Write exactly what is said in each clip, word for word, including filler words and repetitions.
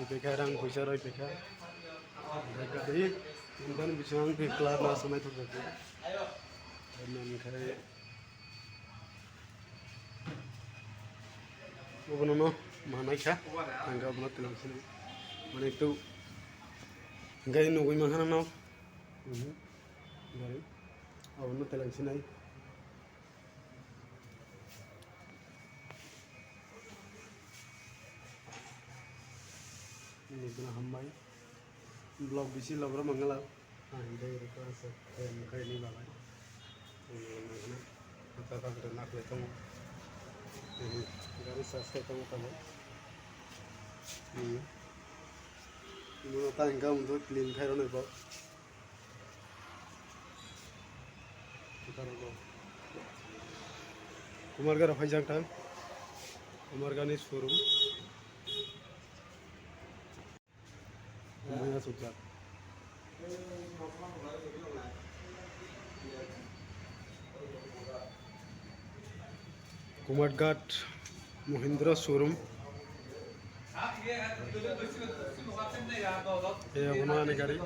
Bekha rang poisa roi bekha. Gari, dan bising ang ke klar na sanai thok jati. Nang khai. Obono no manai kha. Ang obono tilang sini. Mane tu. Gai nugui mankhana no. Mhm. Gari. Obono tilang sinai. Nugui hambai. Vlog bisi logro mangala. Ah, hingke oro class ten khaini balai. Ang nangkha na. Mata ta khe naklai tongo. Gari sas khe tongo tamo. Hmm. Imo ta hingke ang do clean khai rwnai bo. Kumarga rok phaijak tang. Kumarga ni showroom. Maya sujak. Kumarghat Mahindra showroom. Eh, obono ani gari.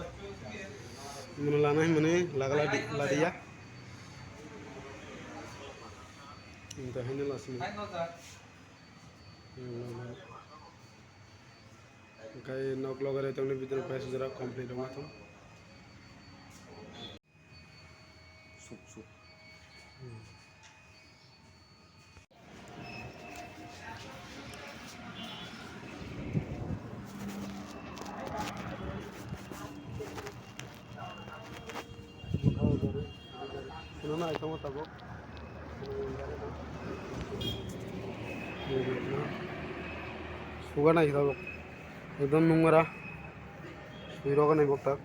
Obono lana hwnmani lagala di-, ladiya. Inta hino lasini. Hingke nok loge roi tongni bidal pai sujara complete wngma thang. Suk, suk. Suga nai tabuk. Ekdom nungmara. Sui rogo nai boktak.